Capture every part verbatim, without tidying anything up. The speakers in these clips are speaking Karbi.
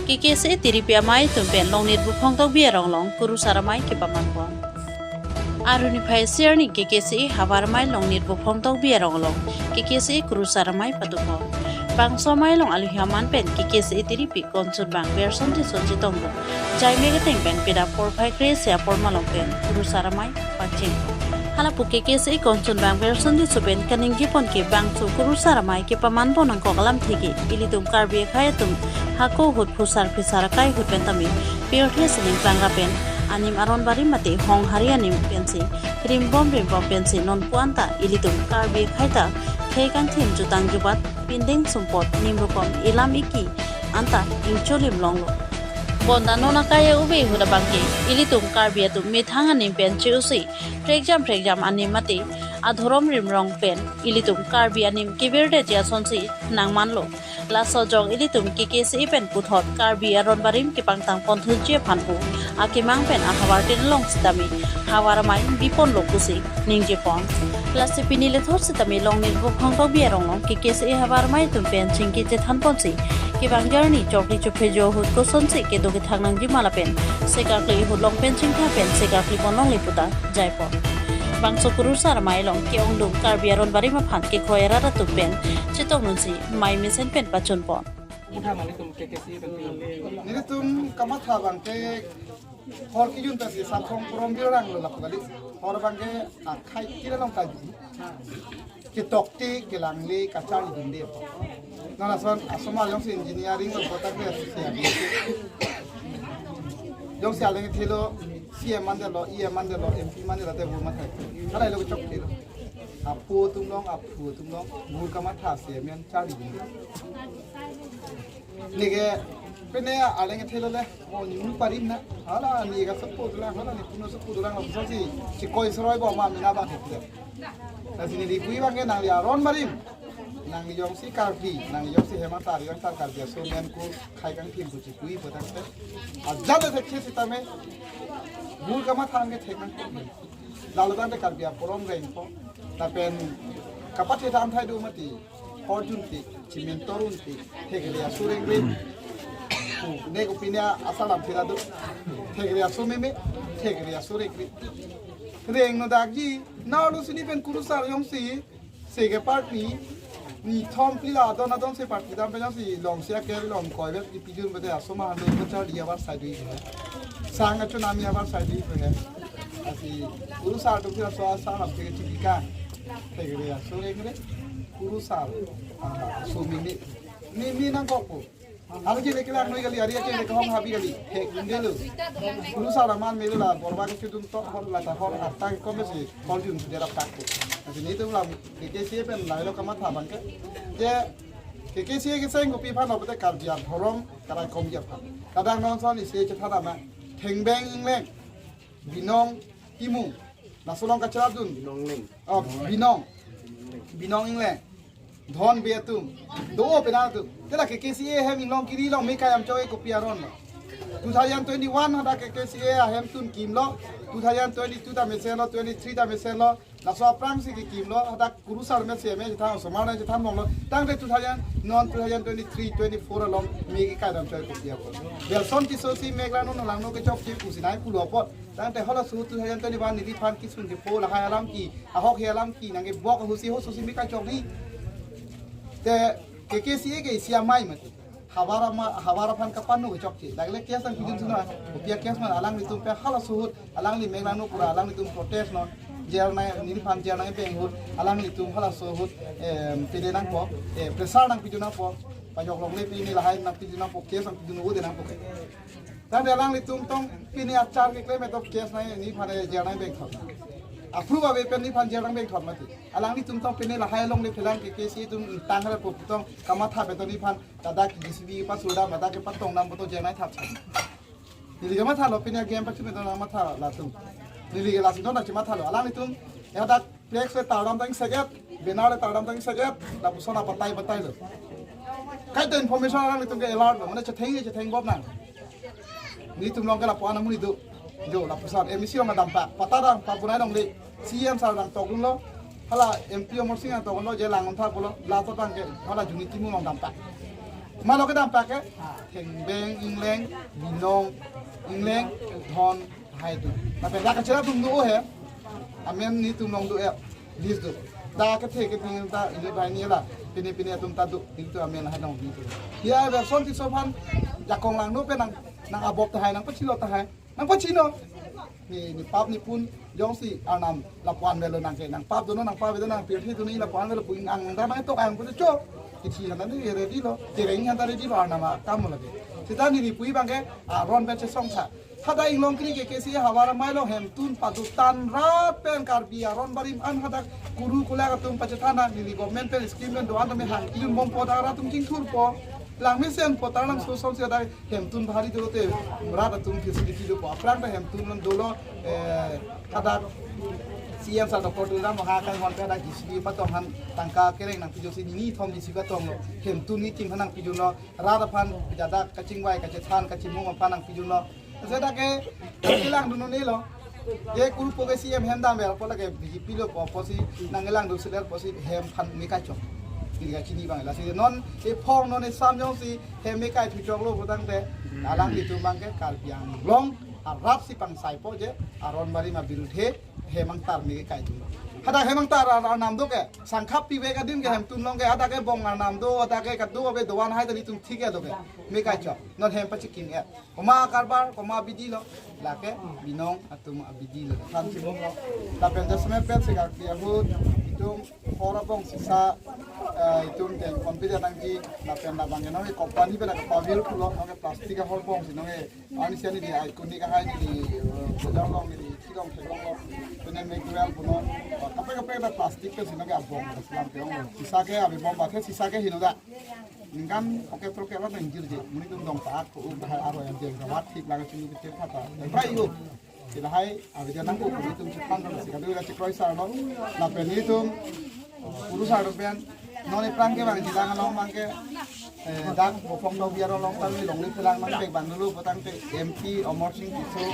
K K C A tiripi amei atum pen Longnit Buphong Tokbi arong along kurusar amei kepaman pon. Arni phai isi arni K K C A havar amei Longnit Buphong Tokbi arong along K K C A kurusar amei patu pon. Bangso amei along alohi aman pen K K C A tiripi konsun bang Berson Tisso chetongdun. Jaime keteng pen pida porphai kre-isi apor malom pen kurusar amei pacheng. Halapu K K C A konsun bang Berson Tisso pen kaningje pon ke bangso kurusar amei kepaman pon nangkok alamthe ke ilitum Karbi akhei atum hako ahut phusar phisar akai ahut pen tame pirthe sining klangra pen anim aron barim mate honghari anim pensi rimbom rimbom pensi nonpu anta ilitum Karbi akhei ta khei kangthim jutang jubat pindeng sumpot nimrukom ilam iki anta ingcholim longlo. Bonta non akai ave ahut abang ke ilitum Karbi atum methang anim pen che-osi prekjam prekjam anim mate adhorom rimrong pen ilitum Karbi anim kevirdet asonsi nangmanlo. Laso ajok ilitum K K C A pen puthot Karbi aron barim kepangtang pon thuji aphan pu akemang pen ahavar tin along sitame havar amei biponlo pusi ningje pon. Lasi pini lethor sitame Longnit Buphong Tokbi arong along K K C A havar amei atum pen chingki chethan ponsi kevang jarni chokri chophe jo ahut kosonsi kedo kethang nangji ma lapen sekarkli ahut along pen chingthang pen sekarkli pon longle puta jai pon. Bangso kurusar amei along ke-ongdung Karbi aron barim aphan kekroi arat atum pen chetongdunsi mei mesen pen pachun pon. Kutha malitum K K C pen pinang. Nelitum kamatha abang ke hor kijun ta si Sathong Porom Birang lo lapu kali. Hor abang ke akhei kira long kaji. Ketokte kelangle kacharli dunde. Non ason asomar jongsi engineering lo kotak le si ya. Jongsi aleng thelo C M mandelo, E M mandelo, M P mandelo te bu mathai. Hala lo chok thelo. Apu atum along, apu atum along, bur kamatha si amen charli dunde. Neke pine aleng thelo le, mo ni mu parim na. Hala ni ka support lang, hala ni puno support lang, so si, si koi seroi bo ma mina ba thek. Lasi neli kui abang ke nangli aron barim. Nangli jongsi Karbi, nangli jongsi Hemanta Reang ta Karbi aso men ko khei kangthim ko chikui puta te. Ajat thek si tame. Bur kamatha ke thek nang. Lalo tangte Karbi aporom rengpo. Lapen kapathe than thai do mati. Hor junte, chimento runte, thekre aso rengre. Ne ko pine asalam phira do. Thekre aso meme, thekre aso rengre. Reng no dakji, na lo sini pen kurusar jongsi, seke party, ni thom pila adon adon se party dam pen jongsi, long sia ke long koi bet, pijun bete aso ma hando ko charli abar sai dui he. Sang achu nami abar sai dui he. Asi kurusar atum ke aso asalam ke chipika. Thekre aso rengre. Kurusar. Aha, so mimi. Mimi nangkok po. Hari ke leke lang noi kali, hari ke leke hong habi kali. Thek dunde lo. Kurusar aman melo la, borba ke chudun tok hor la ta hor atta ke kom si, hor jun sudah rap tak po. Asi nelitum la, K K C A pen la lo kamatha abang ke. Je, K K C A ke seng kopi aphan lo pete Karbi adhorom, karai kom aphan. Kadang non son isi chethan ama. Thengbeng Ingleng. Binong Timung. Laso along kacharap dun. Binong Leng. Oh, Binong. Binong Ingleng. Dhon Bey atum. Do penang atum. Tela K K C A hem Inglong kiri along me kayam choi kopi aron lo. Two thousand twenty-one hadak K K C A ahem tun kimlo. Two thousand twenty-two ta mesen lo, twenty-three ta mesen lo. Laso aphrang si kekim lo, hadak kurusar mesen me jethang osomar na jethang mong lo. Tangte two thousand, non two thousand twenty-three, twenty-four along me ke kaidam choi kopi apot. Berson Tisso si meklangno nangno kechok si pusi nai pulo apot. Tangte halaso two thousand twenty-one neliphan kisun kepo lahai alam ke, ahok he alam ke, nangkebok ahusi ho susi me kachok ni. Te K K C A ke isi amei mati. Havar ama, havar aphan kapano kechokche. Dagle case nangpidun suna. Kopi a-case ma alanglitum pen halaso ahut, alangli meklangno pura, alanglitum protest non. Jail na, neliphan jail nangpeng ahut, alanglitum halaso ahut, em, pide nangpo, eh, pressure nangpidun nangpo. Pajok longle pine lahai nangpidun nangpo, case nangpidun ode nangpo. Tangte alanglitum tong pine achar keklem etok case na neliphan jail nangpeng thot. Approve ave pen neliphan jail nangpeng thot mati. Alanglitum tong pine lahai longle phelang K K C A atum tang halapu tong kamatha beton neliphan. Ladak J C B kepasur dam, ladak kepatong dam puto jail nangthap chai. Neli ke mathalo, pine game pachi meton nangmatha latum. Neli ke lasi don achi mathalo. Alanglitum, ya dak flex le tardam tang seget, banner le tardam tang seget, lapuson abatai batai lo. Kaita information alanglitum ke alert lo, mane chetheng chetheng bob nang. Nelitum along ke lapu-an amonit do. Jo, lapuson, M A C along dampak, patta dam, papunai dong le. C M sar nangtokdunlo, hala M P Amarsing nangtokdunlo, je lang-un tha pulo, laso abang ke, hala Juni Timung along dampak. Malo kedam pakai, Hengbeng Engleng, Binong Engleng, Dhon Haidu. Tapi dak kachira tum do he, amen netum long do ya, list do. Dak kethe keting ta ini bai ni la, pini pini atum ta do, itu amen hai long itu. Ya, version Tisso aphan, Jakong Langno pen nang, nang abop tahai, nang pachilo tahai. Nang pachino. Ne, ne pap ne pun jongsi Arnam lapu-an avelo nang ke, nang pap dono, nang pap dono, nang pirthe dono, lapu-an avelo pu nang dam ai tok ang pu cho. Kithi hana ne ready lo, kereng hana ready lo, Arnam akam lo ke. Seta ne ne pu abang ke, aron pen chesong tha. Hadak inglong kri ke KKCA havar amei lo, hemtun padu tan rat pen Karbi aron barim an hadak kuru kulak atum pachethan nang, ne ne government pen scheme pen do-an tame hang, iliun bompo ta rat atum chingthurpo. Lang mesen po, ta lang so song si hadak hemtun bahari dolo te, rat atum facility dopo. Aphrang ta hemtun non dolo, eh, hadak CEM sir Doctor Tuliram Ronghang akai hon pen hadak G C B patong aphan tangka kereng nangpijok si nini thom G C B patong lo. Hemtun ne kim aphan nangpijoklo. Rat aphan jadak kachingvai, kachethan, kachimum aphan nangpijoklo. Seta ke, kelang dun un-e lo. Je kuru po ke CEM hem dam ver po lake BJP lo po, pusi nangkelang dun seler pusi hem aphan me kachok. Kiri kachini abang. Lasi non ephong non esam jongsi hem me kaithu choklo pu tangte, alanglitum abang ke Karbi Anglong arat si pangsaipo je aron barim abirudhe hem angtar me kaithu. Hadak hem angtar Arnam do ke, sangkhap pivek adim ke hemtun along ke, hadak ke bong Arnam do, hadak ke kado ave do-an hai ta netum thik-et do ke, me kachok. Non hem pachikim-et. Komat karbar, komat abidi lo, lake Binong atum abidi lo. Thansi bom lo. Lapen jasemet pen si Karbi ahut, itum hor abong sisa, eh, itum ke confident nangji, lapen labang ke nonke company pen lake pavil pulo, nonke plastic ahor bong si nonke, ani siani di iconic ahai di, eh, bojang long di, chilong chelong lo, penen make well puno, kaprek kaprek ta plastic pen si nonke abong, selam ke ong lo. Sisa ke abi bom ba ke, sisa ke henodak. Ningkan oke troke lo nang jirje. Monit atum dong pak ko um hai aro yang jeng rawat thik lang chulu bitir kata. Rai yo. Sila hai, abi dia nang ko monit atum chephan lo, si kadu la chekroi sar lo. Lapen netum, kuru sar lo pen. Non ephrang ke abang jilang along abang ke, eh, dak Bopong Tabi arong along tame longle phelang manpek abang dolo pu tangte MP Amarsing Tisso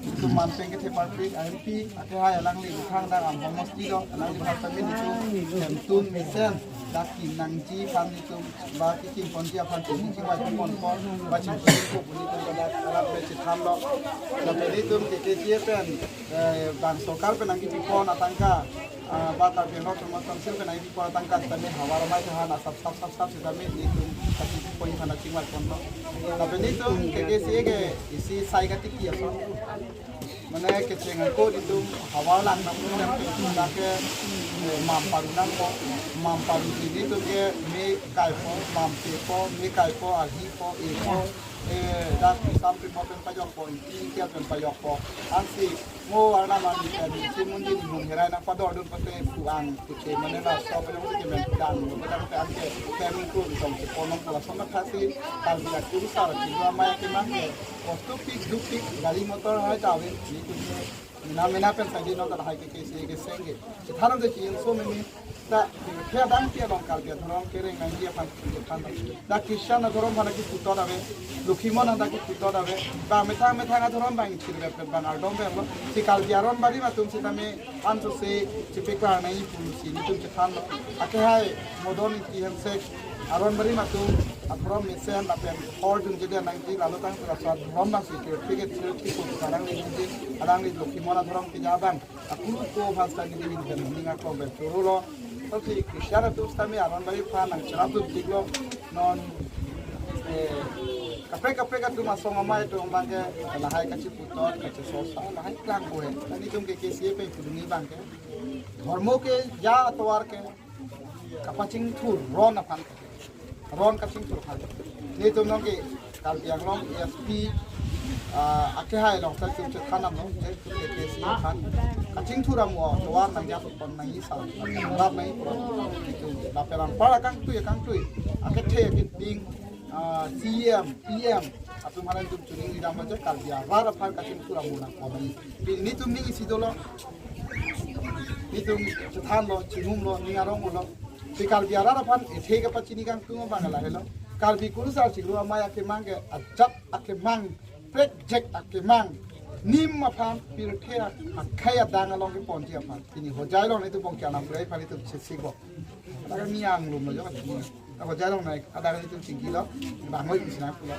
itum manpeng kethe parpik, MP ake hai alangli bukhang dak Amhong mosti lo, alangli bukhang tame itum hemtun mesen dak kim nangji aphan itum ba kikim ponji aphan chingki chingvai pon pon ba chingki ko pu netum dak arat me chithan lo. Lapen netum KKCA pen, eh, bang sorkar pen nangkipi pon atangka, ah, ba Karbi Anglong Autonomous Council pen nangkipi pon atangka tame havar amei thahan asap sap sap sap sitame netum kati pon aphan chingvai pon lo. Lapen netum KKCA ke isi sai katiki ason. Mane kecheng ako itum havar lang nangpo, nangpo itum lake, eh, mam paru nangpo, mam paru si netum ke me kaipo, mam pepo, me kaipo, arhipo, epo, eh, dak isam primo pen pajokpo, ingti ingkel pen pajokpo. Ansi mo Arnam arni pen si munjin hum herai nangpador dun pate puang puche mane laso pajok si kemen dan lo, padang pe anke kemi ku tong si ponong pula sona khasi, Karbi akurusar si dua maya kemang ke. Kostu pik dupik gari motor hai ta ave, netum ke mena mena pen sadi non ta hai KKCA keseng ke. Chethan de chinso meme ta, khe adang pi along Karbi adhorom kereng nangji aphan chethan. Dak Christian adhorom aphan kiputot ave, Lokhimon aphan kiputot ave. Bang methang methang adhorom abang chirve pen bang ardom pen lo. Si Karbi aron barim atum sitame anso se chepeklar nangji pusi netum chethan lo. Ake hai Modon Ingti Hemsek aron barim atum adhorom mesen lapen hor jun jede nangji, lalo tang sera sat adhorom nang si kir pike chir kipu parang ni nangji, alangli Lokhimon adhorom keja abang akuru ko aphan sitame netum pen ning aklong pen choro lo. Tosi Christian atum sitame aron barim aphan nangcherap dun chiklo. Non, eh, kaprek kaprek atum asong amei atum abang ke lahai kachiputot, kachisosa, lahai klang ko he. Tani atum KKCA pen puduni abang ke, dhormo ke ja atovar ke kapachingthur ron aphan, ron kachingthur aphan. Netum nonke Karbi Anglong ASP, ah, ake hai along ta itum chethan nang lo, je itum KKCA aphan kachingthur amo atovar nang ja pon nangji, sa nang rap nangji. Itum lapen anpar akangtui akangtui, akethe akeding, ah, CEM, PM atum aphan itum choningri dam je Karbi arat aphan kachingthur amo nangpo nangji. Pi netum ning isi dolo. Netum chethan lo, chingrum lo, ning arong lo. Si Karbi arat aphan ethe kapachini kangtung abang lahelo. Karbi kurusar chiklo amei akemang ke ajat akemang, prek jek akemang, nim aphan pirthe akhei adang along keponji aphan. Pini Hojai along netum bong kya nam pura aphan netum chesik bo. Laga niang lum lo jo katini. Ako jalong nai, ada kan itu tinggi lo, bangoi isi nang pulo.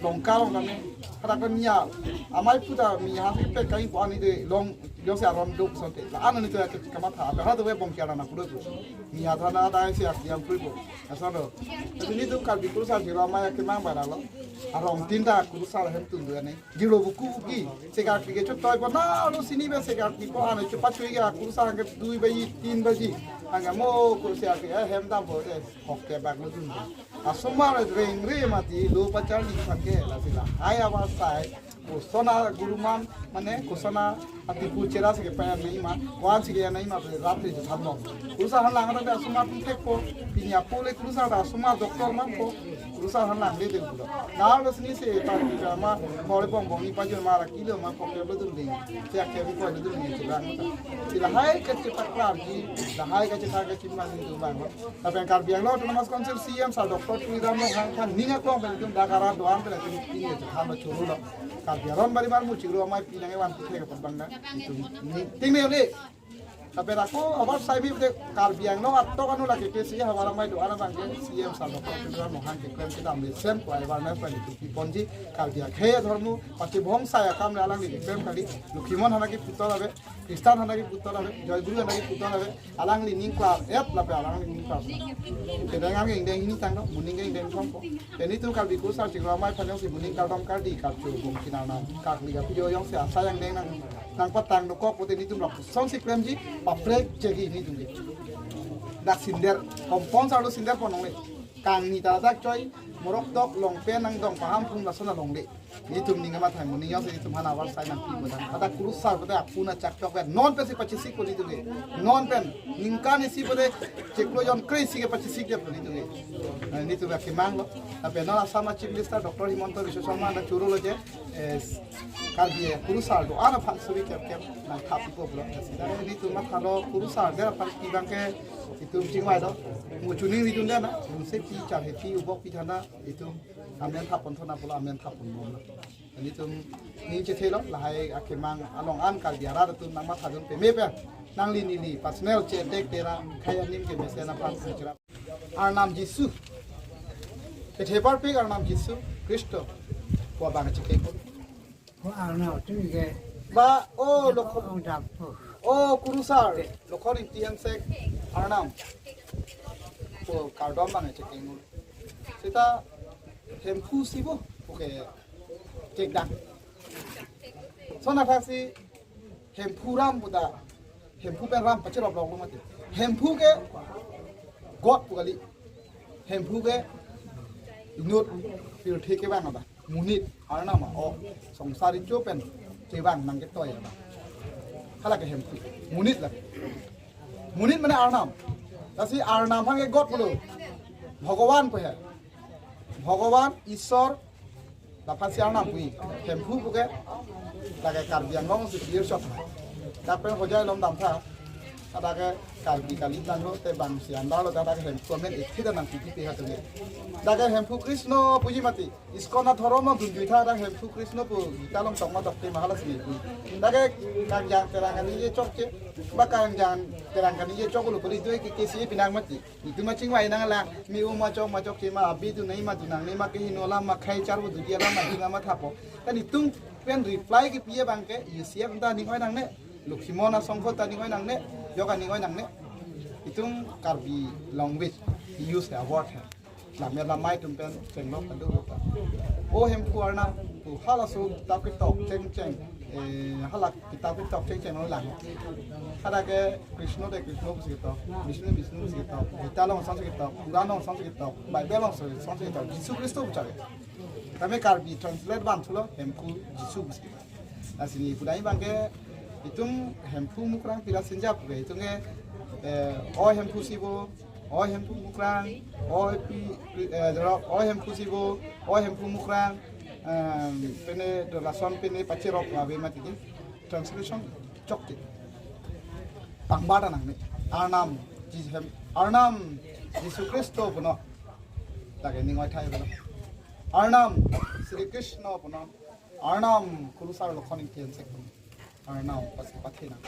Longka long kami, ada kan mia, amai puta mia hasi pe kai po ani de long, long si aron dok sonte. La ano ni to ya kamatha, apa hatu we bongkiara na pulo tu. Mia thana ada si ak yang pulo. Asal lo. Tapi ini tu Karbi Kurusar silo amai akemang barang lo. Arong tinta Kurusar hem tundu ani. Jiro buku buki, sekarki ke chutoi po na lo sini be sekarki po ano chepachui ke Kurusar ke dui baji, tin baji. Hanga mo Kurusar ke, eh, hem dam po de, hok ke bak lo dun. Asomar rengre mati lo pacharli thang ke la sila. Hai avarsai, kosona guruman, mane kosona ati puchera si ke paya nai ma, kwan si ke nai ma, ratri je thamlo. Kurusar hanlang ta asomar tum thek po, pinya po le Kurusar ta asomar doctor man po. Kurusar hanlang le deng pulo. Na lo sini se ta ma, mole bongbong ni pajun mara kilo ma pokok lo dun ding. Siak ke bi ko lo dun ding chilang. Sila hai ke chepak klar ji, la hai ke chepak ke chimang ni dun bang. Tapi Karbi Anglong Autonomous Council C M sar Doctor Tuliram Ronghang than ninga kong pen dun dakara doan pen dun ini je than lo churu lo. Karbi aron bari mar mu churu amai pinang ewan tu thek pat bang na. Itu ni ting ne ni. Tapi ako avarsai bi de Karbi Anglong atok ano lake ke si havar amai do ana bang ke C M sar Doctor Tuliram Ronghang keklem kedam le sem ko ai bar na pa ni tu ponji Karbi akhei adhormo pati bhong sai akam le alangli keklem kali Lokhimon hana ke puto labe, Kristan hana ke puto labe, Joy Guru hana ke puto labe, alangli ning klar et labe alangli ning klar. Kedeng ang ingdeng hini tang no, muning ke ingdeng thom ko. Teni tu Karbi Kurusar chiklo amai phan jongsi muning kardom kardi karchu bung kinana kakli kapi jo jongsi asai angdeng nang nang patang dokok pute nitum lok sonsi klemji paprek jegi nitum ke. Dak sinder, kompon sarlo sinder pon longle. Kangni ta dak choi, morok dok longpen nangdong paham phung lason alongle. Nitum ning amat hai muning jongsi nitum hana avarsai nangpi bodang. Ada Kurusar pute apuna chak chok pen. Non pen si pachisik po nitum ke. Non pen. Ningkan isi pute chiklo jon kre isi ke pachisik dia po nitum ke. Nah, nitum ya kimang lo. Tapi non Assam Chief Minister Doctor Himanta Biswa Sarma ada churu lo je. Eh, Karbi Kurusar do ana phan suri kep kep nang thap ipo pulo. Nitum mathalo Kurusar dia phan pi bang ke itum chingvai do. Muchuning nitum dia na, nungse pi char he pi ubok pi thana itum amen thap pon thona pulo amen thap pon bom. Nitum ning chethelo lahai akemang along an Karbi arat atum nang mathadun peme pen. Nangli neli personal che dek tera khaya nim ke mesen aphan chira. Arnam Jisu. Kethepar pik Arnam Jisu Kristo. Ko bang chike ko. Ko Arnam tu ke. Ba o lo ko. Ong dap po. O Kurusar. Lokhon Ingti Hensek Arnam. Ko kardom bang chike ngul. Seta Hemphu si bo. Oke. Cek dang. Sona thaksi Hemphu Ram puta. Hemphu pen Ram pachirop lok lo mati. Hemphu ke God pu kali. Hemphu ke inut pirthe kevang aba. Monit Arnam o songsar icho pen kevang nang ketoi aba. Hala ke Hemphu. Monit la. Monit mane Arnam. Lasi Arnam aphan ke God pulo. Bhagavan pu he. Bhagavan, Isor, laphan si Arnam pu. Hemphu pu ke, lake Karbi Anglong si clear shot. Dak pen hojai lom dam tha. Ada ke Karbi kali tang lo, te bang si andar lo, ada ke Hemphu amen ithi dan nang pipi pe hatu ne. Ada ke Hemphu Krishna puji mati. ISKCON adhorom dunjui tha, ada Hemphu Krishna pu Gita along tokma tokte mahala si pu. Ada ke kangjang terang kani je chokche, ba kangjang terang kani je chok lo pori tu ke ke si pinang mati. Itum ma chingvai nang la, mi um ma chok ma chok ke ma abi tu nai ma tu nang nai ma ke hino la ma khai char bu du dia la ma dinga ma thapo. Kan itum pen reply ke pi abang ke, U C F ta ning oi nang ne, Lokhimon asongkho ta ning oi nang ne, yoga ning oi nang ne. Itum Karbi language use a word hai. Lammet lamai atum pen chenglok kadu ta. O Hemphu Arnam, tu halaso kitab ketok cheng cheng. Eh, hala kitab ketok cheng cheng lo lang. Ada ke Krishna de Krishna pusi ketok, Vishnu Vishnu pusi ketok, Gita along song si ketok, Quran along song si ketok, Bible along song si ketok, Jisu Kristo puchare. Kami Karbi translate ban thulo, Hemphu Jisu pusi ketok. Lasi ni pudai bang ke itum Hemphu Mukrang pira sinjap ke itum ke, eh, o Hemphu si bo, o Hemphu Mukrang, o pi, eh, dorok, o Hemphu si bo, o Hemphu Mukrang, em, pene do lason pene pachirok ave mati ke. Translation chokche. Pangbar ta nang ne. Arnam, Ji-, Hem-, Arnam Jisu Kristo puno. Lake ning oi thai puno. Arnam Sri Krishna puno. Arnam Kurusar Lokhon Ingti Hensek puno. Arnam pasi pathe nang.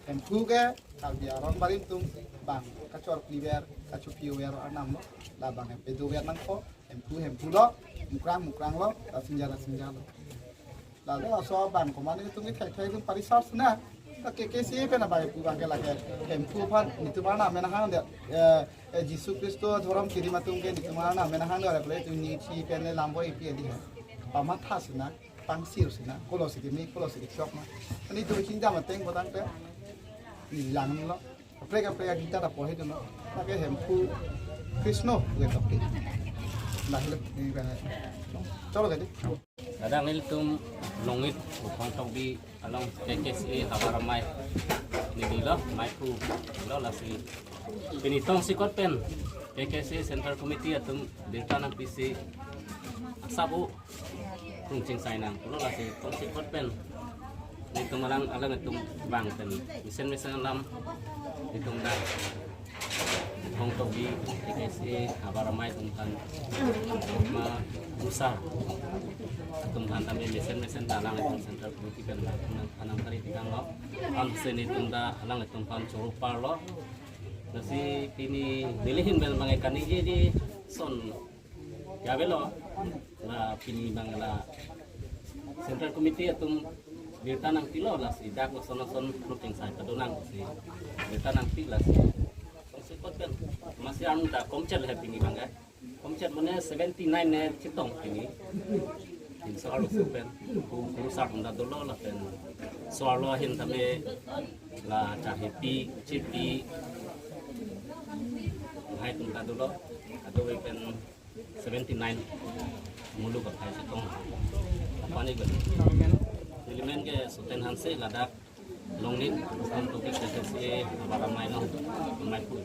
Hemphu ke Karbi aron barim atum bang kachorkli ver, kachopi ver arnam lo, labang hempe do ver nangkok, Hemphu Hemphu lo, Mukrang Mukrang lo, Rasinja Rasinja lo. Lalu laso abang komat nelitum kethekthek atum parisar suna. Ke K K C A pen abang Hemphu abang ke lake Hemphu aphan nelitum arnam amen hang det, eh, eh, Jisu Kristo dhorom kirim atum ke nelitum arnam amen hang det, apre tu ni chi pen le lambo ipi adi hai. Pamatha suna, pangsir suna, kolo si kimi, kolo si kichok ma. Ani tu chingjam ateng botang pe. Ni lang lo. Kaprek kaprek kita ta pohe tu no. Lake Hemphu Krishna le topi. Lahile ni kan. Cholo kadi. Kadang ilitum Longit Uphong Tokbi along K K C A havar amei neli lo, meiphu lo lasi. Pini tongsekot pen K K C A Central Committee atum birta nangpisi asap o krung chingsai nang pulo lasi tongsekot pen nelitum alang alanglitum bang pen mesen mesen alam nelitum dak Uphong Tokbi K K C A havar amei atum aphan ma musar atum aphan tame mesen mesen ta alanglitum Central Committee pen nang nang kari tikang lo. Ansi nelitum ta alanglitum aphan choro parlo. Lasi pini neli ahin pen bang kaningje di son ya avelo. La pini bang la Central Committee atum birta nangpilo, lasi dak lason lason krung chingsai kedo nang si birta nangpi lasi. Tongsekot pen masi armu ta komchel he pini bang ke. Komchel mane seventy nine ne chetong pini. Pini so-arlo so pen. Ku, kurusar atum ta dolo lapen so-arlo ahin tame la charhepi, chepi, lahai atum ta dolo. Kadokave pen seventy nine muluk aphai chetong. Apani pen. Neli amen ke Soten Hanse, ladak Longit Uphong Tokbi K K C A havar amei along meiphu.